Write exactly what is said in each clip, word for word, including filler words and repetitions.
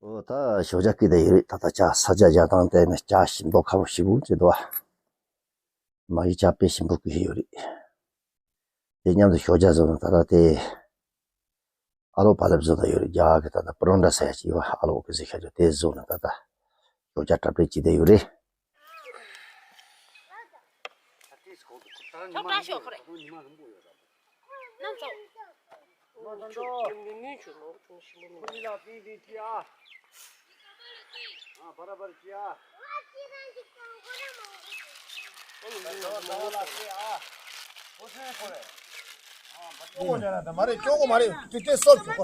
ཨོ་ད་ཞོགས་ཇ་བསྐོལ་བསྡད་ཡོད་རེད། ད་ལྟ་ཇ་ས་ཇ་རྒྱག་སྟངས་དེ་ནི་ཇ་ཞིམ་མདོག་ཁ་པོ་ཞེ་པོ་བྱེད་འདུག་བ། མ་གི་ཇ་དཔེ་ཞིམ་པོ་བསྐོལ་ཡོད་རེད། དེ་མཉམ་དུ་ཞོགས་ཇ་བཟོས་ནས་ད་ལྟ་དེ་ཨ་ལོ་བག་ལེབ་བཟོས་བསྡད་ཡོད་རེད། རྒྱ་གར་གི་ད་ལྟ་པ་རོན་ཊ་ཟེར་ཡ་ཅིག་ཡོད་བ། ཨ་ལོ་གི་ཟེར་ཤ་ཅོ་དེ་བཟོས་ནས་ད་ལྟ་ཞོགས་ཇ་གྲ་སྒྲིག་བྱེད་བསྡད་ཡོད་རེད། ཁྱོད་བཀྲ་ཤོག་ཁོ་རེ། རྣམ་ཚོ། མ་རེད། ཅོག་གོ་མ་རེད། ཏི་ཏི་སོབ་ཅོག་གོ།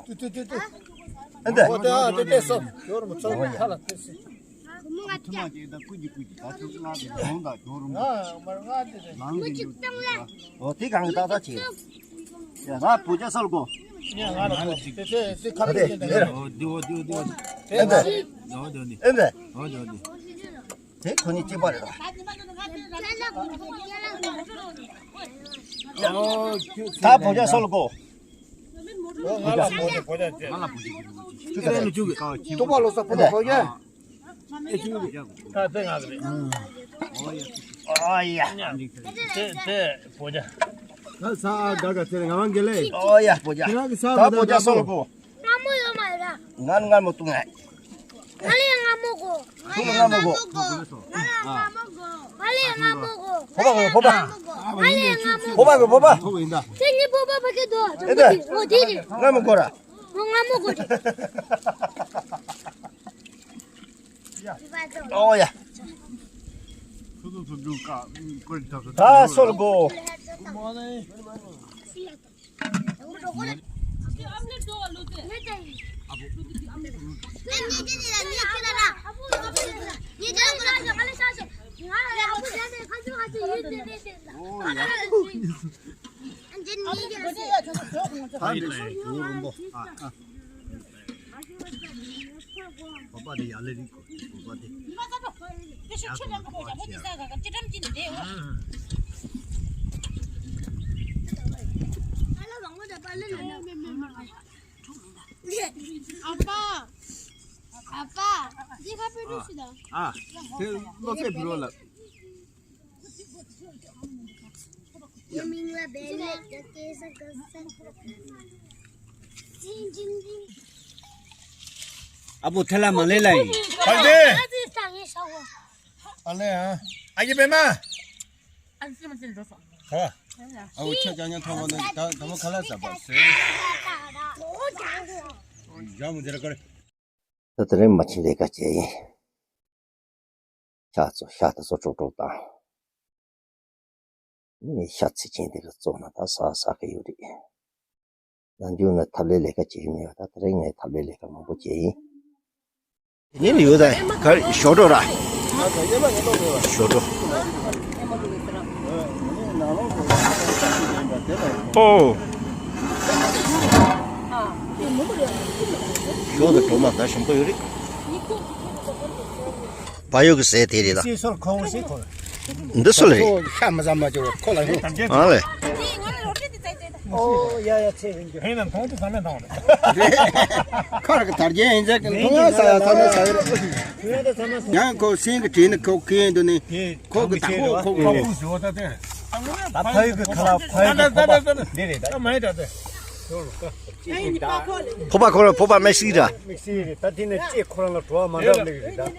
ཏི་ཏི་ཏི་ཏི། ཨ་འདི། ཨོ་ཏི་ཨ་ཏི་ཏི་སོབ། ཡོར་མ་ཚོ་ཁ་ལ་ཏི་སི། ཐུ་མ་ཅེ་ད་ཀུ་ཅི་ཀུ་ཅི་ད་ཚོ་ང་གི་ལང་ད་ཇོ་རུམ། ཨ་མར་ང་ཏི་ཏི། ལང་གི་ཇོ་རུམ། ཨོ་ཏི་གང་གི་ད་ད་ཆེ། ཡ་ད་བུ་ཅག་སོལ་གོ། ཡ་ང་ལ་གོ། ཏི་ཏི་ཏི་ཁ་ཏི་ཏི། ཨོ་དི་ཨོ་དི་ཨོ་དི་ཨོ་དི། ཨེ་འདི། ཨོ་དི་ཨོ་དི། ཨེ་འདི། ཨོ་དི་ཨོ་དི། དེ་ཁོ་གཉིས་གཅིག་པ་རེད་ད། ད་བུ་ཅག་སོལ་གོ། ང་ལ་བུ་ཅག་བུ་ཅག་བུ་ཅག་ཅེ། ཏོག་པ་ལོ་ས་བུ་ཅག་ཁོ་ཡ། ཨ་དེ་ང་གི་རེད། ཨོ་ཡ། དེ་དེ་བུ་ཅག་ད་ས་ཨ་དགའ་དགའ་ཚེ་རིང་ང་རང་གི་ལས། ཨོ་ཡ་བུ་ཅག་ཁྱེད་རང་གི་ས་ད་བུ་ཅག་སོལ་གོ། ང་མོ་ཡོད་མ་རེད། ང་ནི་ང་མོ་བཏུང་ངས། ང་ལས་ང་མོ་གོ། ཁྱོད་ལ་ང་མོ་གོ། ང་ལས་ང་མོ་གོ། ང་ལས་ང་མོ་གོ། ཕོ་པ་གོ་ཕོ་པ། ང་ལས་ང་མོ་གོ། ཕོ་པ་གོ་ཕོ་པ། ཕོ་པ་ཡིན་ད། ཁྱེད་གཉིས་ཕོ་པ་ཕ་གི་འདུག་ཨེ་ད། འོ་དེ་རེད། ང་མོ་གོ་ར། ང་མོ་གོ་རེད། ཨོ་ཡ། ད་སོལ་གོ། ཨ་འདི་ཞུ་རུམ་པོ། ཨ་ཨ། བོད་པ་དེ་ཡར་ལས་རིགས་གོ། བོད་པ་དེ། ཉི་མ་ཚ་པོ། དེ་ཤོག་ཁྱོད་རང་གི་ཕོ་ཞག་པོ་དེ་ས་ག་ག་ཅི་འགྲམ་ཅི་འདི་འོ། ཨ་ལ་བང་བ་ད་པ་ལ་ལ་ལ་མེ་མེ་མེ། ཨ་ཕ། ཨ་ཕ། འདི་ཁ་པོ་རུ་ཤི་ད། ཨ། དེ་བློ་ཚད་བུ་རོ་ལ། ཨ་བོ་ཐལ་ལ་མ་ལེ་ལ་ཡིན། ཨ་ལེ། ཨ་ལེ་ཨ། ཨ་ཡེ་པེ་མ། ཨ་ཙི་མ་ཙི་འགྲོ་སོང་། ཧ། ཨ་བོ་ཆ་ཅང་ཉང་ཐོང་བ་ནི་ད་ད་མོ་ཁ་ལ་ཟ་བ་སེ། ཡ་མོ་ཛེ་ར་ཀར། ད་དེ་རིང་མ་ཕྱིན་ལས་ཀ་བྱས་ཡིན། ཤ་ཚོ་ཤ་དེ་ཚོ་ཀྲོག་ཀྲོག་བཏང་། ནི་ཤ་ཚིག་ཅན་དེ་ག་བཙོང་ན་ད་ཟ་ཟ་གི་ཡོད་རེད། ནམ་རྒྱུན་ང་ཐབ་ལས་ལས་ཀ་བྱེད་ཀྱི་མེད་པ་ད་དེ་རིང་ངས་ཐབ་ལས་ལས་ཀ་མང་པོ་བྱས་ཡིན། དེ་ནས་ཡོད་ད་ག་ཞོ་འགྲོ་ར། ཞོ་འགྲོ། ཨོ། ཞོ་དང་གྲོ་མ་ད་ཞིམ་པོ་ཡོད་རེད། བ་ཡོ་གི་ཟས་དེ་རེད་ད། སི་སོར་ཁོང་སི་ཁོ། འདི་སུ་ལ་རེད། ཤ་མི་ཟ་མ་བྱོ་ཁོ་ལ་ཡོང་། ཨ་ལེ། ཨོ་ཡ་ཡ་ཚེ་རིང་གི། ཧེ་ན་མཐོང་དུ་ས་མེད་མཐོང་རེད། ཁ་ར་གི་དར་རྒྱན་ཡིན་ཟེར་གི་མཐོང་ཡ་ས་ཡ་ས་མེད་ས་ཡ་རེད། ཡང་ཁོ་སེང་གི་བྲིས་ནི་ཁོ་ཁེན་འདུག་ནི། ཁོ་གི་ད་ཁོ་ཁོ་ཁོ། ད་ཕ་ཡུལ་གི་ཁ་ལ་ཕ་ཡུལ་གི་ཕོ་པ་འདི་རེད་ད། ཕོ་པ་ཁོ་ར་ཕོ་པ་མེ་སི་ར། མེ་སི་རེད་ད། དེ་ནས་ཅེ་ཁོ་རང་ལ་བྲོ་བ་མ་འདྲ་ལེགས་རེད་ད།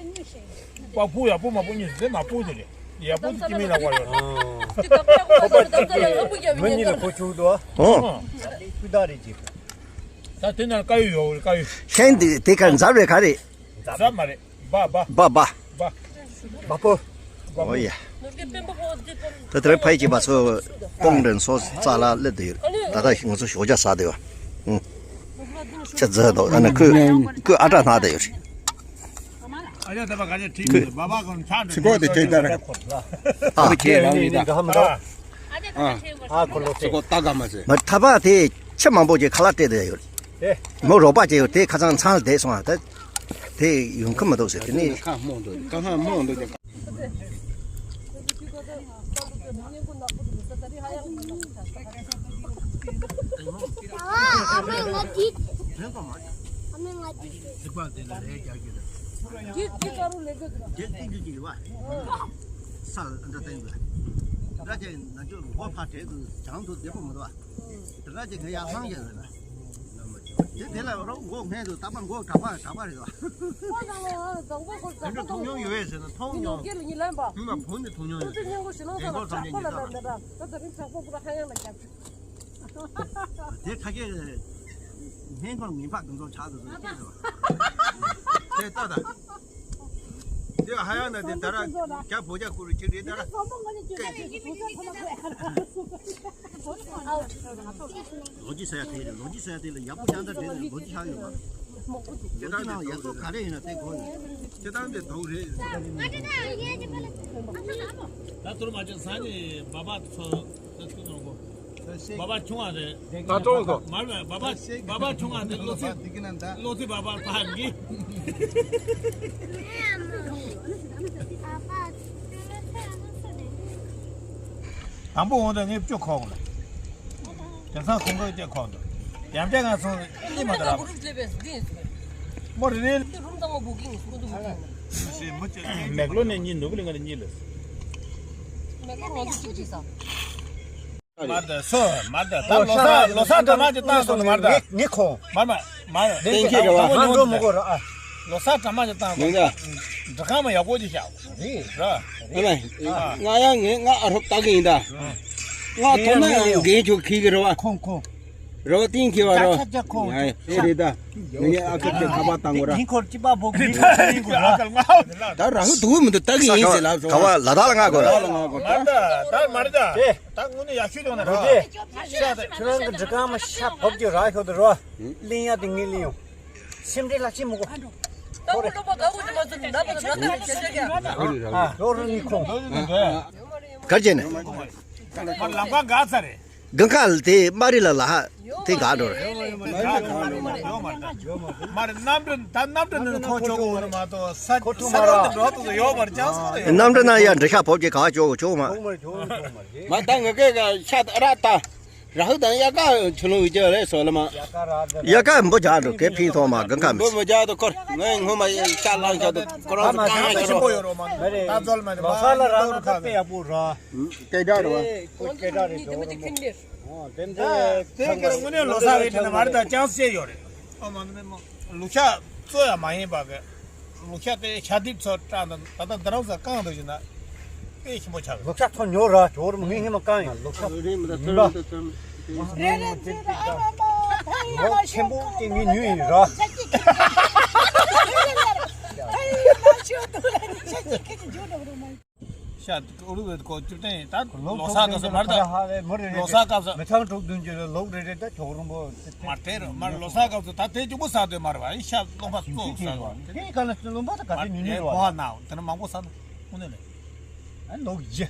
པ་ཕུ་ཡ་པུ་མ་པུ་གཉིས་ཟེར་མ་པུ་དེ་རེད། ཡ་པུ་དེ་ཅི་མིན་ལ་བ་ཡོད། ཁོ་པ་ཅིག་གིས་མི་གཉིས་ལ་ཁོ་བཅུག་འདུག་ཨ། ཨོ། སྤུས་དག་རེད་ཅིག་ད་དེ་ན་དཀར་ཡོལ་ཡོད་རེད་དཀར་ཡོལ། ཤན་དེ་དེ་ག་འཛབ་རེད་ག་རེད། འཛབ་མ་རེད། བ་བ། བ་བ། བ། བ་ཕོ། ཨོ་ཡ། ད་དེ་རིང་ཕ་ཡི་གཅིག་པ་ཚོ་སྤོང་འདྲེན་སོ་རྩ་ལ་སླེབས་དུ་ཡོད། ད་ལྟ་ང་ཚོ་ཞོགས་ཇ་ཟ་དུ་ཡོད། ཨུ། ཆ་ཛ་དོ་ཨ་ནི་ཁོས་ཁོས་ཨ་ཏྲ་ན་དུ་ཡོད། ཨ་ཅག་ད་པ་ག་ཅག་ཁྲིད་ཡོད་པ་པ་གང་ཆགས་འདུག་ཚིག་གོ་དེ་ཁྲིད་ད་ར། ཨ་ཁྱེད་རང་ཡིན་ད། ཨ་ཁོ་ལོ་ཚིག་གོ་ད་ག་མ་ཟེར། མ་ཐ་པ་དེ་ཆེ་མང་པོ་ཅིག་ཁ་ལག་སྤྲད་དུ་ཡོད། མོ་རོགས་པ་ཅིག་ཡོད་དེ་ཁ་སང་ཚང་བསྡད་སོང་ཨ་ད། དེ་ཡོང་གི་མི་འདུག་ཟེར་དེ་ནི། ཁ་རྨོངས་འདུག་ཁ་ཧ་རྨོངས་འདུག་ཚིག་པ་དེ་ལ་རས་རྒྱག་གི་རེད། འདི་འདི་ཀ་རུ་ལེགས་གི་འདུག་འདི་བསྟན་རྒྱུ་ཅིག་ཡོད་པ། ས་འདྲ་བསྟན་དགོས། འདྲ་ཅན་ན་ཅོ་མགོ་ཕར་བྲེག་དུ་བྱང་དུ་བདེ་པོ་མི་འདུག་བ། དེ་འདྲ་ཅན་ག་ཡར་ལྷང་རྒྱག་རེད་ན། དེ་དེ་ལ་རོ་མགོ་སྔས་དུ་ད་པ་མགོ་གྲགས་པ་གྲགས་པ་རེད་བ། དེ་འདྲ་མཐོང་མྱོང་ཡོད་པས་ཟེར་ན་མཐོང་མྱོང་། ཡིན་ན་བུ་ནི་མཐོང་མྱོང་ཡོད་རེད། དེ་ཁ་སྐད་སྔས་མགོ་ངན་པ་གང་ཚོ་ཆགས་དུ་སོང་ཆེད་དུ་དེ་ལྟ་དང་། དེ་ཧ་ཡང་ན་དེ་ད་ར་རྒྱ་བོ་རྒྱ་ཁུ་རུ་ཅི་རེད་ད་ར། ལོ་རྒྱུས་ཟེར་ཡ་དེ་རེད། ལོ་རྒྱུས་ཟེར་ཡ་དེ་ལ་ཡག་པོ་ཡང་ད་དེ་ལོ་རྒྱུས་ཆགས་ཡོད་པ། ཁྱེད་རང་ནང་ཡག་པོ་ག་རེ་ཡིན་ན་དེ་གོ་ཡོད། ཁྱེད་རང་དེ་དོག་རེད། ད་ཐུར་མ་ཅན་ས་ནི་བ་བ་ཚོ་ད་ཐུར་ནང་གོ། བ་བ་ཆུང་བ་རེད། ད་ཏོང་གོ། མར་བ་བ་བ་བ་བ་ཆུང་བ་དེ་ལོ་ཚིགས། ལོ་ཚིགས་བ་བ་ཕ་གི། དང་པོ་འོང་དུས་ངས་བཅུ་ཁོག་ལ། དེང་སང་ཁོང་ཁྲོ་སྐྱེ་ཁོག་འདུག་ཡང་བསྐྱར་ང་སོང་ལི་མ་དར་མོ་རེ་རེ། མེག་ལོ་ནས་གཉིས་ནུབ་ལི་ང་ལ་གཉིས་ལ། མེག་ལོ་ང་ཚོ་གཅིག་གཅིག་ས། མར་ད་སོ་མར་ད་ད་ལོ་ས་ལོ་ས་འདྲ་མ་ཅིག་བཏང་སོང་ནི་མར་ད། ངེ་ངེ་ཁོང་། མར་མ་མར་ཏེང་ཁེ་ར་བ་ཧ་འགྲོ་མི་གོ་ར་ཨ། ལོ་ས་འདྲ་མ་ཅིག་བཏང་སོང་། འདྲ་ཁང་མ་ཡག་པོ་ཅིག་བཞག་རེད་ར། ང་ཡང་ངེ་ང་ཨ་རོབ་ལྟ་གི་ཡིན་ད། ང་ཐོག་མ་ཡང་རྒན་ཆོག་ཁི་གི་ར་བ། ཁོང་ཁོང་། ར་བ་ཏེང་ཁེ་བ་ར་བ། ཡ་ཡ་རེད་ད། ངེ་ཨ་ཁུ་ཅིག་ཁ་པར་བཏང་གོ་ར། ཡིན་ཁོར་ཅི་པ་བོ་གི་ཡིན་གོ་ར། ད་རང་དུ་མི་འདུག་ལྟ་གི་ཡིན་ཟེར་ལབ་སོང་། ག་བ་ལ་དྭགས་ལ་ང་གོ་ར། ལ་དྭགས་ལ་ང་གོ་ར། མར་ད་ད་མར་ད། ད་དངོས་གནས་ཡག་ཤོས་བྱུང་ན་ར། རྒྱུ་རྗེ། ཤ་ད་ཁྱོད་རང་གི་འབྲི་གང་མ་ཤ་བབ་ཀྱི་ར་ཤོག་ཏུ་རོ། གླིང་ཡ་དེ་ངའི་གླིང་ཡོང་། སེམས་ཁྲལ་ལ་ཅི་མི་དགོས། ཨ། རོ་རུ་ནི་ཁོང་། གར་བྱས་ནས། མར་ལམ་ཁ་འགག་ཚར་རེད། གང་ག་ལ་དེ་མ་རི་ལ་ལ་ཧ་དེ་འགག་འགྲོ་རེད། མར་གནམ་གྲུ་ད་གནམ་གྲུ་ནས་ཁོང་ཆོག་གོ་ནི་མ་གཏོགས་ས་ས་ཁྲོམ་དུ་འགྲོ་ཐུབ་ཡོད་མ་རེད་ཅང་སོང་རེད། གནམ་གྲུ་ན་ཡ་འདྲི་ཤ་བོབ་ཀྱི་ག་བ་ཅོག་གོ་ཅོག་མ། མ་ད་ངི་གེ་ག་ཤ་ར་ད། ར་ཧུ་དང་ཡ་ག་ཆུ་ལུང་ཡི་ཅོ་རེ་སོ་ལ་མ། ཡ་ག་འབུ་ཇག་འགྲོ་གེ་ཕིང་ཐོག་མ་གང་ག་མི། འབུ་མི་ཇག་ཏུ་འཁོར་ངའི་ངོ་མ་ཡི་ཤ་ལང་ཤ་ཏུ་ཁོ་རང་ཚོ་གང་ཡ་རོ། ད་ཚོལ་མ་ནི་ལོ་ས་ལ་ར་ང་ད་དཔེ་ཡག་པོ་ར། སྐད་གྲགས་རེད་བ། ཁོ་སྐད་གྲགས་རེད་ཇོ་རོ་མོ། ཨོ་དེ་འདྲ་དེ་ག་དངོས་གནས་ལོ་ས་རེད་དེ་ན་མ་རེད་ད་ཅང་སེ་ཡོད་རེད། ཨོ་མ་ནི་མ་ལུག་ཤ་བཙོ་ཡ་མ་ཡིན་པ་གི། ལུག་ཤ་དེ་ཤ་དིབ་ཚོ་བཀྲ་ད་ད་ལྟ་འདི་རང་ཚོ་བཀང་འདུག་ཞིག་ན་དཔེ་ཞིམ་པོ་ཆགས། ལུག་ཤ་ཚོ་ཉོ་ར་ཇོ་རོ་མོ་ངའི་ཧི་མ་བཀང་ཡིན་ལུག་ཤ་ཡིན་པ། རེ་རེ་འཛིན་ཨ་མ་མ་ཕ་ཡི་ལོ་ཆེན་པོ་དེ་ངའི་ཉོས་ཡིན་ར། ཤ་ཨུ་རུ་བེད་ཀོ་ཅིབ་ཏན་ད་ལོ་ས་སྐབས་སུ་མར་ད་ལོ་ས་སྐབས་སུ་མི་ཚང་དྲུག་བདུན་ཅུ་ལོག་རེ་རེ་ད་ཇོ་རོ་མོ། མར་དེ་རུ་མར་ལོ་ས་སྐབས་སུ་ད་དེ་གཅིག་པུ་ས་དེ་མར་བ་ཤ་རློན་པ་གཙོ་ས་རུ་དེ་ག་ལ་རློན་པ་ད་ག་དེ་ཉུང་ཉུང་རེད་བ། དེ་ན་མང་པོ་ས་ན་དངོས་གནས་ལས། ཨ་ལོག་བཞི།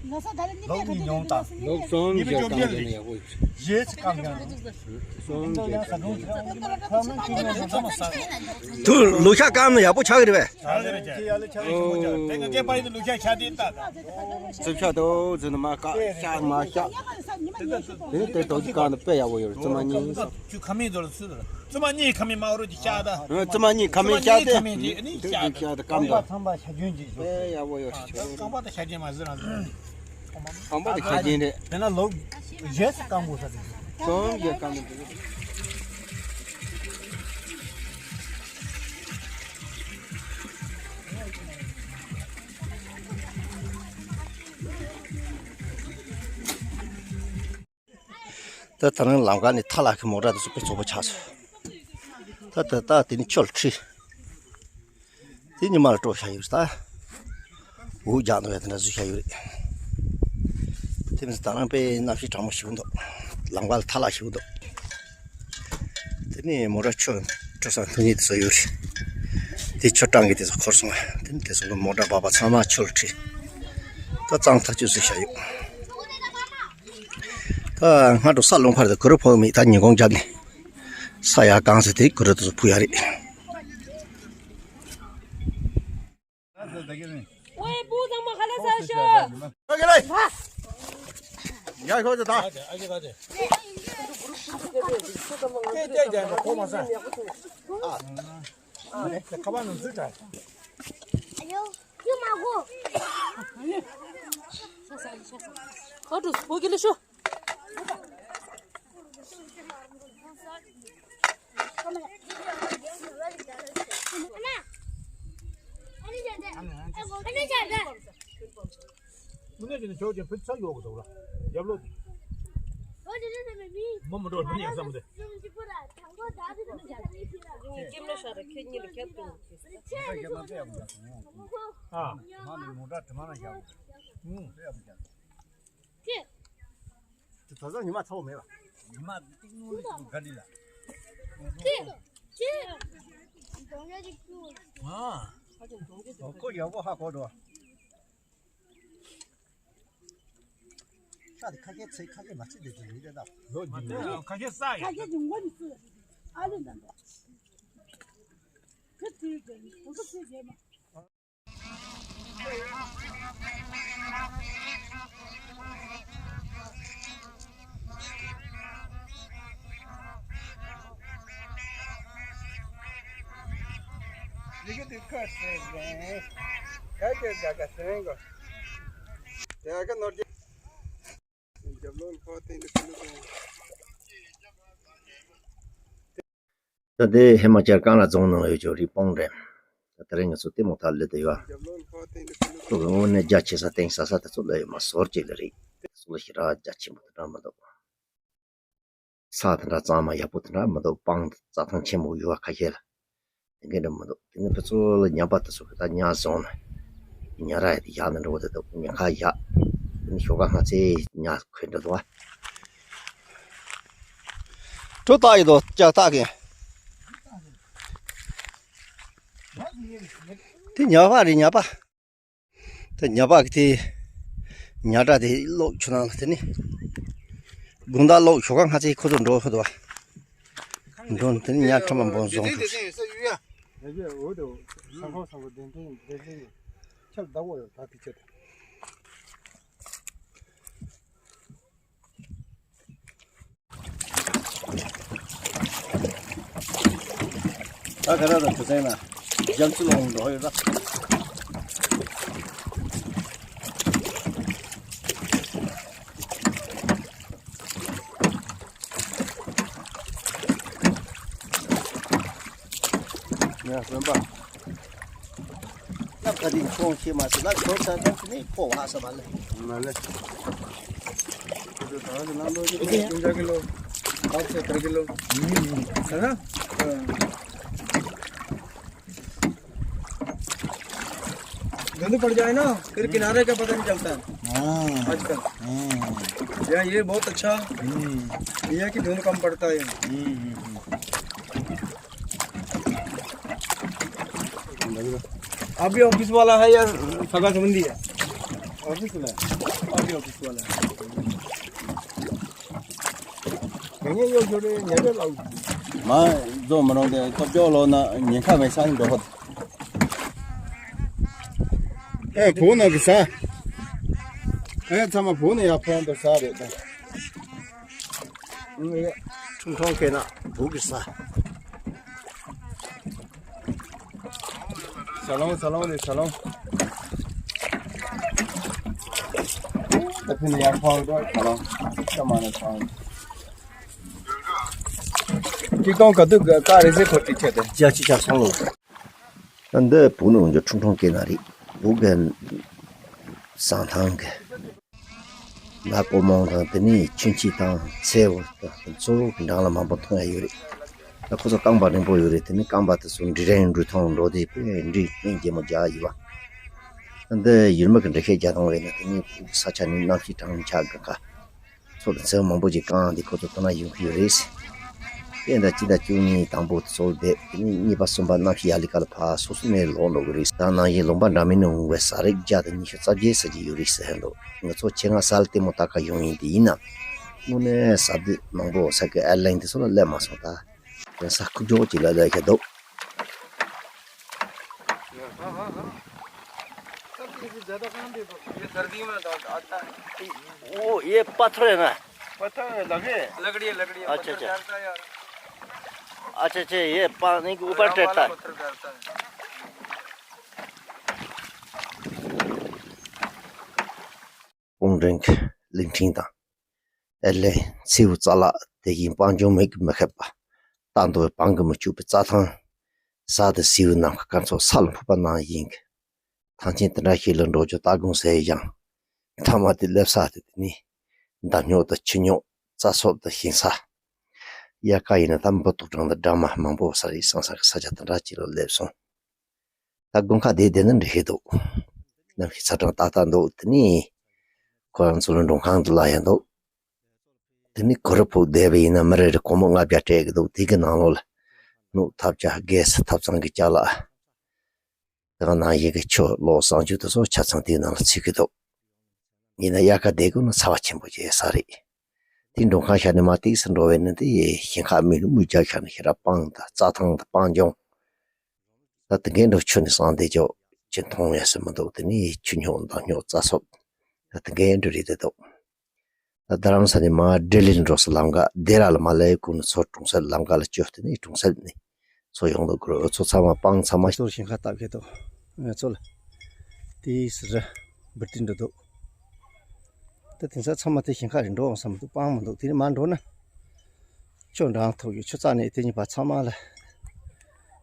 ལོ་ས་ད་ལ་ཉི་ལོག་མའི་ག་ཉི་ཉོང་དང་། ལོག་སོང་ཉི་མ་བརྒྱ་བཅོ་བརྒྱད་སྐམ་ཡང་ཡག་པོ་ཡོད། བཞི་སྐམ་ཡང་། སོང་བརྒྱད་སྐམ་ཡང་། དུ་ལུག་ཤ་སྐམ་ན་ཡག་པོ་ཆགས་ཀྱི་རེད་པས། ཆགས་ཀྱི་རེད་ཀྱི། དེ་ག་སྐད་པ་ཡིན་ན་ལུག་ཤ་ཤ་དེ་ལྟ་ད། རྩིབ་ཤ་དོ་ཟེར་ན་མ་ཀ་ཤ་མ་ཤ། དེ་དེ་དོ་ཅི་ཀ་ན་དཔེ་ཡག་པོ་ཡོད་རེད་རྩིབ་མ་གཉིས། ཁྱོད་ཁ་མིན་དོ་ལ་སུ་དོ་ལ། རྩིབ་མ་གཉིས་ཁ་མིན་མ་རོ་ཅི་ཤ་ད། རྩིབ་མ་གཉིས་ཁ་མིན་ཤ་དེ། རྩིབ་མ་གཉིས་ཁ་མིན་དེ་ནི་ཤ་ད། ཤ་ད་སྐམ་ད། ཚང་མ་ཤ་རྒྱུན་གྱི་ཞོག་དཔེ་ཡག་པོ་ཡོད་རེད། རྐང་པ་དང་ཤ་རྒྱུན་མ་ཟེར་རང་ཚོ། ཁང་པ་དེ་ཁ་རྒྱན་རེད། དེ་ན་ལོ་བཞི་སྐམ་དགོས་ས་རེད། གང་གི་སྐམ་དགོས། ད་ད་རང་ལམ་ཁ་ནས་ཐ་ལག་གི་མོ་ཊ་དེ་ཚོ་དཔེ་ཚོགས་པ་ཆགས་སོང་། ད་ད་ད་དེ་ནི་ཆོལ་ཁྲི། དེ་ཉི་མ་ལ་སྤྲོ་བཞག་ཡོད་ད། འུ་རྒྱག་འདུག་ཡ་དེ་འདྲ་བཟོས་བཞག་ཡོད་རེད། དེ་མིན་ད་རང་དཔེ་གནམ་གཤིས་གྲང་མོ་ཞིག་འདུག་ལམ་ཁ་ལ་ཐ་ལག་ཞིག་འདུག་དེ་ནས་མོ་ཊ་ཆུ་འགྲོ་ས་འདུག་ནི་དེ་ཚོ་ཡོད་རེད། དེ་ཆུ་གྲང་གི་དེ་ཚོ་འཁོར་སོང་། དེ་ནས་དེ་ཚོ་ལ་མོ་ཊ་བབས་པ་ཚང་མ་ཆུ་ལ་ཁྲིད། ད་གཙང་ཐག་ཆོད་བཟོས་བཞག་ཡོད། ད་སྔ་དྲོ་ས་རླུང་འཕར་དུས་གུ་རུ་ཕོག་མེད། ད་ཉིན་གུང་རྒྱབ་ནས་ས་ཡར་གང་ཟེར་དེ་གུ་རུ་དེ་ཚོ་ཕུ་ཡ་རེད། ཝེ་བུ་ཚང་མ་ཁ་ལག་ཟ་ཤོག་ཡ་ཤོག་ཅིག་ད། སྐད་རྒྱག་རྒྱག་གོ་མ་ས། ཁ་པར་ནང་འཛུལ་དྲ། ཁ་ཏུ་སྤོ་གི་ལི་ཤོ། མི་ནས་ཀྱི་ནི་ཆོག་ཀྱང་བུ་ཚ་ཡོག་གི་འདུག་ལ། རྒྱབ་ལོག་དེ། མོ་མི་འགྲོ་མི་ཉན་བསམ་སྟེ། ཁྱིམ་ལ་ཤར་ཁྱེད་གཉིས་ལ་ཁྱབ་ཏུ། ཨ། དེ་ད་ཚོ་ཉི་མ་ཚ་བོ་མེད་པ། ཉི་མ་ཏིག་ནུ་ལི་ག་འདི་ལ། ཨ། ཁོ་ཡག་པོ་ཧ་གོ་འགྲོ། ཤ་དེ་ཁ་སྐད་ཚེ་ཁ་སྐད་མ་ཚིག་དེ་ཚོ་ཡིན་དེ་ད། ལོ་རྒྱུས་ཡོད། ཁ་སྐད་ས་ཡིན། ཁ་སྐད་ཀྱི་ངོ་ནི་ཚུ་ཨ་ལུ་འདྲ་འདྲ། ཁ་ཚུལ་རྒྱལ་ནི་གོ་ས་ཚུལ་རྒྱལ་མ། ད་ལྟའི་ཧི་མ་ཅལ་ཀང་ལ་རྫོང་ནང་ལ་ཡོད་ཅོག་རི་སྤུངས་རེད། ད་དེ་རིང་ང་ཚོ་ལྟད་མོ་ཐག་ལེ་དུ་ཡོད། ཁོ་གི་དངོས་གནས་རྒྱ་ཆེ་ས་གཏིང་ཟབ་ས་དེ་ཚོ་ལ་ཡོད་མ་ཟོར་ཅིག་ལ་རེད། དེ་ཚོ་ལ་ཞེ་དྲག་རྒྱ་ཆེན་པོ་དེ་འདྲ་མི་འདུག་ས་དེ་འདྲ་གཙང་མ་ཡག་པོ་དེ་འདྲ་མི་འདུག་སྤང་རྩྭ་ཐང་ཆེན་པོ་ཡོད་པ་ཁ་ཤས་ལ། དེ་འདྲ་མི་འདུག་དེ་ནི་ཁོ་ཚོ་ལ་ཉམས་པ་དེ་ཚོ་གི་ད་ཉ་བཟུང་ན། ཉ་ར་ཡ་དེ་ཡག་ནི་འགྲོ་བ་དེ་འདུག་ཉ་ཁ་ཡག་དེ་ནི་ཞོགས་ཀ་སྔ་ཚེ་ཉ་ཁོས་འགྲོ་འདུག་བ། གྲོ་བཏགས་ཡོད་དོ་ལྕགས་བཏགས་ཀྱི། དེ་ཉ་པ་རེད་ཉ་པ། དེ་ཉ་པ་གི་དེ་ཉ་སྒྲ་དེ་ལོག་ཆུ་ནང་ལ་དེ་ནི། དགོང་དག་ལོག་ཞོགས་ཀ་སྔ་ཚེ་ཁོ་ཚོ་འགྲོ་ཤོག་དོ། འགྲོ་དེ་ནི་ཉ་ཁྲ་མ་འབོང་བཟོང་ཤོག་ད་ག་ར་དང་བུ་ཚན་ལ་རྒྱབ་ཚུལ་ལོང་འགྲོ་ཡོད་ད། ཡ་སེམས་པ། ལབ་ག་དེ་ཁོང་ཤེས་མ་སོང་ལ་ཁོ་ཚ་ཁ་ནས་ཕོ་བ་ས་མ་ལེ། མ་ལེ། དུང་ཅག་ཀི་ལོ། पाँच सौ रुपये किलो। है ना? हाँ। धुंध पड़ जाए ना, फिर किनारे का पता नहीं चलता है। हाँ। आजकल। हाँ। या ये बहुत अच्छा। हम्म। ये है कि धुंध कम पड़ता है। हम्म, हम्म, हम्म। आप भी ऑफिस वाला है या सगा संबंधी है? ऑफिस वाला है। आप भी ऑफिस वाला है। ང་ཡང་ཡོད་ཞོར་རེད་ཉལ་རེད་ལགས། མ་འཛོམས་མི་རུང་དེ་སྟོབས་འཇོག་ལོག་ན་ཉེན་ཁ་མེད་ས་འགྲོ་ཧོ། ཨེ་བུ་ནང་གི་ས། ཨེ་ཚང་མ་བུ་ནང་ཡར་ཕོན་དུ་ས་རེད་ད། ཁྲུང་ཁྲུང་སྐེ་ན་བུ་གི་ས། ས་ལོང་ས་ལོང་རེད་ས་ལོང་། ད་ཕི་ནས་ཡར་ཕོན་དུ་ས་ལོང་། ས་མ་ན་ས་ལོང་། ཅིག་སྟོང་ག་དུས་ཀ་རེ་ཟེ་ཁོ་ཅིག་ཆད་དེ། བརྒྱ་ཆིག་བརྒྱ་སོང་ལོ། ད་འདི་བུ་ནུ་འཇོ་ཁྲུང་ཁྲུང་སྐེ་ན་རེད། བུ་གན་ཟང་ཐང་གི། ན་ཀོ་མོང་དང་དེ་ནས་ཆུན་ཆི་དང་ཚེ་བོ་དང་གཙོ་བོ་གི་འགྲམ་ལ་མང་པོ་མཐོང་ཡ་ཡོད་རེད། ད་ཁོ་ཚོ་རྐང་པ་རིང་པོ་ཡོད་རེད། དེ་ནས་རྐང་པ་དེ་ཚོ་འབྲི་རན་འབྲི་ཐོང་འགྲོ་དེ་དཔེ་འབྲི་ཡིན་རྒྱལ་མོ་རྒྱག་ཡོད་པ། འདི་ཡུལ་མི་གི་འབྲི་ཤེས་རྒྱ་དང་བས་ན་དེ་ནས་ས་ཆ་ནས་གནམ་གཤིས་གྲང་ཆ་གི་ཁ། ཚོ་དང་ཚེ་མང་པོ་ཅིག་བཀང་འདི་ཁོ་ཚོ་ཐོག་ན་ཡོང་གི་ཡོད་རེད། སྟོན་ཟླ་གཅིག་དང་བཅུ་གཉིས་དང་པོ་ཚོ་བསྡད་དེ་ནས་གཉིས་པ་གསུམ་པ་གནམ་གཤིས་ཡག་ལི་ཀ་ལ་ཕར་སོ་སོ་ནས་ལོག་འགྲོ་གི་རེད། ད་ནང་བཞིན་ལུང་པ་འདྲ་མིན་ནས་འོང་བའི་ཟ་རིགས་བརྒྱ་དང་ཉི་ཤུ་རྩ་བརྒྱད་ཟ་གི་ཡོད་རེད་ཟེར་འདུག་ང་ཚོ་ཆེད་མངགས་ས་ལ་ལྟད་མོ་ལྟ་ག་ཡོང་ཡིན་དེ་ཡིན་ནམ། དངོས་གནས་ཟ་དུས་མང་པོ་ཟ་གི་ཨེར་ལན་དེ་ཚོ་ལ་སླེབས་མ་སོང་ད། ཡང་ས་ཁུག་ཀྱོག་ཅིག་ལ་སླེབས་ཤག་འདུག वो ये पत्थर है ना, पत्थर लगे। लकड़ी है, लकड़ी है, अच्छा, पत्थर अच्छा। डालता है यार। अच्छा, अच्छा, ये पानी के ऊपर ड्रामा वाला टूटता है। पत्थर डालता है। སྤུངས་རིང་གླིང་ཕྲན་དང་། ཨེ་ལེ་མཚེའུ་རྩ་ལག་དེ་བཞིན་སྤང་ལྗོངས་མིག་གིས་མི་ཁེབས་པ། རྟ་འདོ་བའི་བང་གིས་མི་ཕྱུག་པའི་རྩྭ་ཐང་། ས་དང་སེའུ་ནམ་མཁའ་སྐར་ཚོགས་ས་ལ་ཕོག་པ་ནང་བཞིན་གྱི། ཐང་ཆེན་དེ་འདྲ་ཞིག་ལ་འགྲོ་རྒྱུ་སྟ་གོན་ཟེར་ཡང་། མཐའ་མ་དེ་སླེབས་ས་དེ་དེ་ནི། མདའ་སྨྱུག་དང་ཆུ་སྨྱུག་རྩྭ་སོབ་དང་ཞིང་ས། དབྱར་ཁ་ཡིན་ན་ད་འབུ་ཏོག་གྲང་དང་སྦྲང་མ་མང་པོ་ས་རེད་བསམ་ས་གི་ས་ཆ་དེ་འདྲ་ཅིག་ལ་སླེབས་སོང་། ད་དགུན་ཁ་དེ་བསྡད་ན་འགྲིག་གི་འདུག་གནམ་གཤིས་ཚ་གྲང་ཏག་ཏག་འདུག་དེ་ནི་ཁོ་རང་ཚོ་ལ་མགྲོན་ཁང་དུ་ལ་ཡང་འདུག་དེ་ནི་གུ་རུ་ཕུག་བསྡད་པ་ཡིན་ན་མི་རེ་རེ་སྒོར་མོ་ལྔ་བརྒྱ་སྤྲད་ཀྱི་འདུག་དེ་གི་ནང་ལོགས་ལ་སྣུམ་ཐབ་ཆ་གེ་སི་ཐབ་ཚང་གི་ཅ་ལག་དེ་ག་ནང་བཞིན་གྱི་ཆུ་གློག་གསང་སྤྱོད་དེ་ཚོ་ཆ་ཚང་དེའི་ནང་ལ་ཚུད་ཀྱི་འདུག་ཡིན་ན་དབྱར་ཁ་བསྡད་དགོས་ན་ཚ་བ་ཆེན་པོ་བྱེད་ས་རེད། དེ་མགྲོན་ཁང་བཞག་ནས་མར་ཏོག་ཙམ་འགྲོ་བས་ན་དེ་ཞིང་ཁ་མི་མི་རྒྱག་བཞག་ནས་ཞེ་དྲག་སྤང་དང་རྩྭ་ཐང་དང་སྤང་ལྗོངས། ད་དེ་འགའི་འགྲོ་ཆུ་ནས་སངས་བསྡད་ཆོག་ཅི་མཐོང་ཡ་སེ་མི་འདུག་དེ་ནི་ཆུ་སྨྱུག་མདའ་སྨྱུག་རྩྭ་སོབ། ད་དེ་འགའི་འགྲོ་རེད་དེ་འདུག་ད་རྡ་རམ་ས་ནས་མར་ལྡི་ལི་ལ་འགྲོ་ས་ལམ་ཁ་སྡེ་ར་ལ་མར་སླེབས་གོང་ནས་ཚུར་གྲོང་གསེབ་ལམ་ཁ་ལ་བསྐྱོད་དེ་ནི་གྲོང་གསེབ་ནས་ཚུར་ཡོང་འདུག་གོ་ཚོ་ཚང་མ་སྤང་ཚང་མ་ཚུར་ཞིང་ཁ་བཏབ་གི་འདུག་ང་ཚོ་ལ་དེའི་ཟེར་འབུར་ཏི་འགྲོ་འདུག་ད་དེང་སང་ཚང་མ་དེ་ཞིང་ཁ་རེད་འགྲོ་འོང་བསམ་འདུག་སྤང་མི་འདུག་དེ་ནས་མར་འགྲོ་ན་ཆུ་འགྲམ་ཐུག་ཡོད། ཆུ་རྩ་ནས་དེ་གཉིས་བར་ཚང་མ་ལ་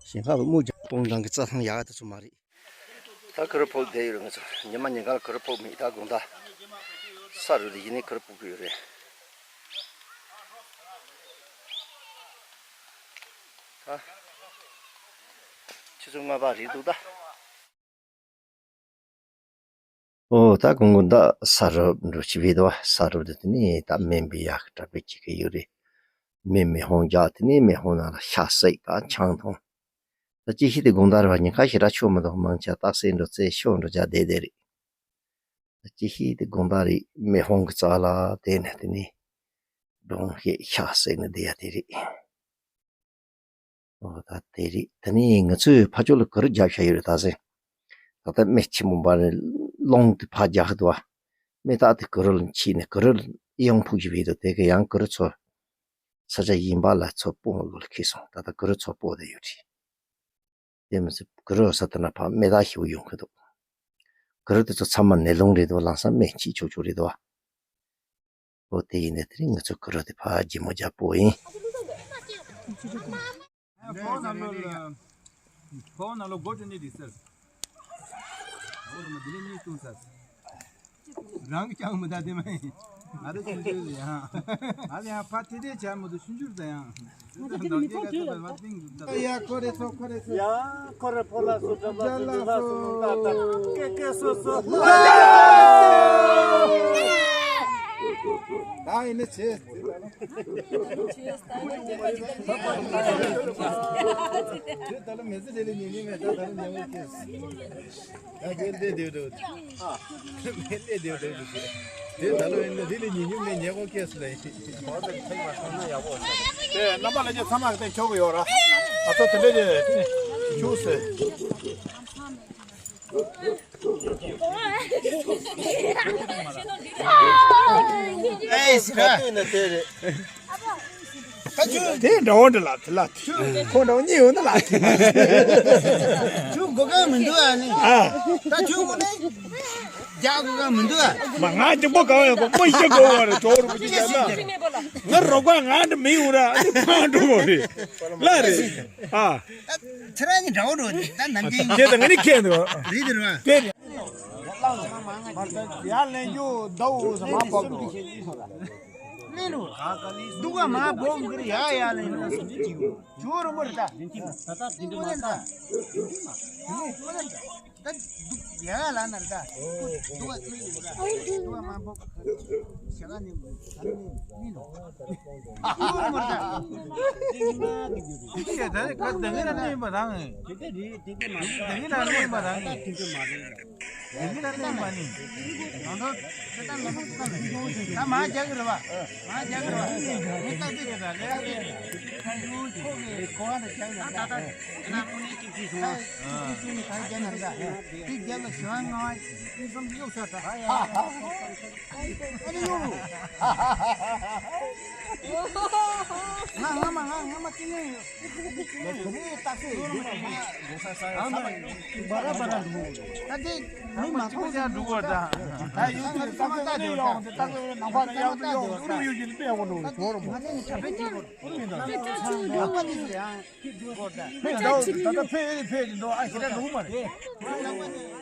ཞིང་ཁ་བ་སྨུག་རྒྱག་སྤང་ལྗོངས་ཀྱི་རྩྭ་ཐང་ཡག་དེ་ཚོ་མ་རེད། ད་གུ་རུ་ཕུག་བསྡད་ཡོད་རེད། ང་ཚོ་ཉི་མ་ཉིན་གང་ལ་གུ་རུ་ཕུག་མེད། ད་དགོང་དག་ས་རུབ་དེ་ཡིན་ནའི་གུ་རུ་ཕུག་གི་ཡོད་རེད། ད་ཆུ་ཚོད་ལྔ་པ་རེད་འདུག་ད། ཨོ་ད་དགོང་དག་ས་རུབ་འགྲོ་ཆི་བས་དོ། ས་རུབ་དེ་དེ་ནི་ད་སྨན་པའི་ཡག་གི་གྲྭ་པས་ཅིག་གི་ཡོད་རེད། སྨན་མེ་ཧོང་རྒྱག་དེ་ནི་མེ་ཧོང་ནང་ལ་ཤ་བསྲེགས་དང་ཆང་འཐུང་། ད་ཅི་ཤི་དེ་དགོང་དག་རེད་བ། ཉིན་ཁ་ཞེ་དྲག་ཆུ་མི་འདུག་མང་ཆེ་སྟག་གཟིག་འགྲོ་རྩེ་ཤོག་འགྲོ་རྒྱག་བསྡད་བསྡད་རེད། ད་ཅི་ཤི་དེ་དགོང་དག་རེད། མེ་ཧོང་གི་རྩ་ལ་དེ་ནས་དེ་ནི་སྒྲུང་བཤད་ཤ་བསྲེགས་ནས་བསྡད་ཡ་དེ་རེད། ཨོ་ད་དེ་རེད། ད་ནི་ང་ཚོས་ཕ་ཕྱོགས་ལ་གུ་རུ་རྒྱབ་བཞག་ཡོད་རེད། ད་ཟེ་ད་ལྟ་སྨད་ཆེན་མོ་འབར་ནས་ཀློང་དེ་ཕར་རྒྱག་གི་འདུག་བ། སྨད་སྟག་དེ་གུ་རུ་ལ་ཕྱིན་ནས་གུ་རུ་ལ་གཡང་ཕུག་ཅིག་བས་འདུག་དེ་ག་ཡང་གུ་རུ་ཚོ་ས་ཆ་གཞན་པ་ལ་ཚོ་སྤོ་ལོ་ལ་ཁེལ་སོང་། ད་ལྟ་གུ་རུ་ཚོ་སྤོ་བསྡད་ཡོད་རེད། དེ་མི་ཚད་གུ་རུ་ས་དེ་ན་ཕར་སྨད་སྟག་ཞེ་པོ་ཡོང་གི་འདུག་གུ་རུ་དེ་ཚོ་ཚང་མ་ནེ་ལོང་རེད་འདུག་ལམ་སང་སྨད་ཕྱིན་ཆོག་ཆོག་རེད་འདུག་བ། ཨོ་དེ་ཡིན་ནའི་དེ་རིང་ང་ཚོ་གུ་རུ་དེ་ཕར་རྒྱལ་མོ་རྒྱལ་པོ་ཡིན། ཕོ་ནང་ལོ་སྒོ་དྲི་ནི་དི་སར། ཨོ་དེ་མ་དེ་ནི་གཉིས་བཏུང་ས། རང་གི་ཅང་མི་ད་དེ་མ་ཡིན། ང་དེ་ཆུང་ཆུང་ལ་ཡང་། ང་དེ་ཡང་ཕ་དེ་དེ་ཆ་མི་འདུག་ཆུང་ཆུང་ལ་ཡང་། ང་དེ་དེ་མི་ཚོགས་དུས་ལ་ད། ཡ་ཁོ་རེ་ཚོ་ཁོ་རེ་ཚོ། ཡ་ཁོ་རེ་ཕོ་ལ་སོ་འགྲམ་ལ་སོ་འགྲམ་ལ་སོ་ནོ་ད་ད། ཀེ་ཀེ་སོ་སོ། ད་ཡིན་ནི་ཆེ། ད་ལོ་མེ་ཙི་དེ་ལས་ཉིན་ཉིན་མེད། ད་ད་ལོ་ཉལ་བ་སྐྱེས། ད་གེར་བསྡད་དེ་འགྲོ། མེ་ལས་དེ་འགྲོ་གི་ཞེས། དེ་ད་ལོ་ཡིན་ན་དེ་ལས་ཉིན་ཉིན་མེད། ཉལ་བ་སྐྱེས་སུ་ལ་ཡིན། དེ་རྣམ་པ་ལ་ཅི་ཚང་མ་གི་སྟེང་ཁྱོག་གི་ཡོད་ར། ང་ཚོ་དེ་འདྲ་དེ་ཁྱུག་སེ། ཨེ་སི་ར། དེ་འདྲ་བོ་འདྲ་ལ་དེ་ལ་དེ། ཁོ་འདྲ་བོ་གཉིས་ཡོད་ན་ལ་དེ། ཁྱུག་དགོས་ཀ་མི་འདུག་ཨ་ནི། ཨ། ད་ཁྱུག་དགོས་ནི། རྒྱག་དགོས་ཀ་མི་འདུག་ཨ། མ་ང་གཅིག་པོ་གང་ཡོད་པ་མོ་ཤི་དགོས་བ་རེད། གྲོགས་རུ་པོ་ཅི་བྱས་ན། ང་རོགས་པ་ང་འདྲ་མི་ཡོང་ར་ཨ་ནི་ཕང་འགྲོ་བ་རེད། ལ་རེད། ཨ། ཁྱེད་རང་གཉིས་འདྲ་བོ་འགྲོ་ད་ནམ་རྒྱུན། ཁྱེད་དང་ང་ནི་ཁྱེད་འདུག་རེད་དེ་རེད་བ། དེ་རེད། ཡར་ལེན་རྒྱུ་ཟླ་འོ་ཟ་མ་བབ་འགྲོ། ལེན་རུ། འདུག་ག་མ་བོམ་གིར་ཡ་ཡ་ལེན་རུ། ཇོ་རུ་མུར་ད། ད་འདུག་ཡ་ལ་ནར་ད། འདུག་ག་ལེན་རུ་ད། འདུག་ག་མ་བོམ་གིར་ཞག་ནི་ད་ནི་ལེན་རུ། ཇོ་རུ་མུར་ད། དེ་ག་ད་ནི་ཁ་ད་ནི་ལེན་པ་དང་། དེ་ག་ནི་ལེན་པ་དང་། དེ་ལ་གནས་པ་ནི། ང་ཚོ་ད་མ་རྒྱག་གི་རེད་བ། མ་རྒྱག་གི་རེད་བ། མི་ལྟ་ཅི་རེད་ད་ལས་ཀ་དེ། ཁོ་གི་གོ་བ་དང་རྒྱག་ཡོད་ད། ད་ད་ད་ཅི་ཅི་ཅི་ནི་ག་རེ་རྒྱག་ན་རེད་ད། དེ་རྒྱབ་ལ་ཞུ་བ་ང་ཅི་བསམ་གཡུག་ཤ་ད། ཨ་ནི་གཡུག་ང་ང་མ་ང་ང་མ་ཅི་ཡང་ཡོད། ལས་ཁུར་ནི་ཏག་ཏག་ཡོད། ཨ་མ་ཡོད་ད་དེ་མི་མ་ཐོག་ཅག་འགྲོ་གོ་ད། ད་ཡོད་དུས་ཏག་ཏག་ཡོད་ད་ཏག་ཏག་ཡོད་ནང་པ་ཡག་ཏུ་ཡོད་ཡོད་ཡོད་ཀྱི་དཔེ་ཡག་པོ་འགྲོ་གི་འགྲོ་རུ་མ། ང་ནི་ནི་ཁྱབ་སྤེལ་བྱེད་དགོས། ཨ་མ་ནི་ཡང་། ཕེ་ད་ད་ཕེ་ཨེ་ཕེ་ཀྱི་འགྲོ་ཨ་ཞེ་དྲག་འགྲོ་གི་མ་རེད།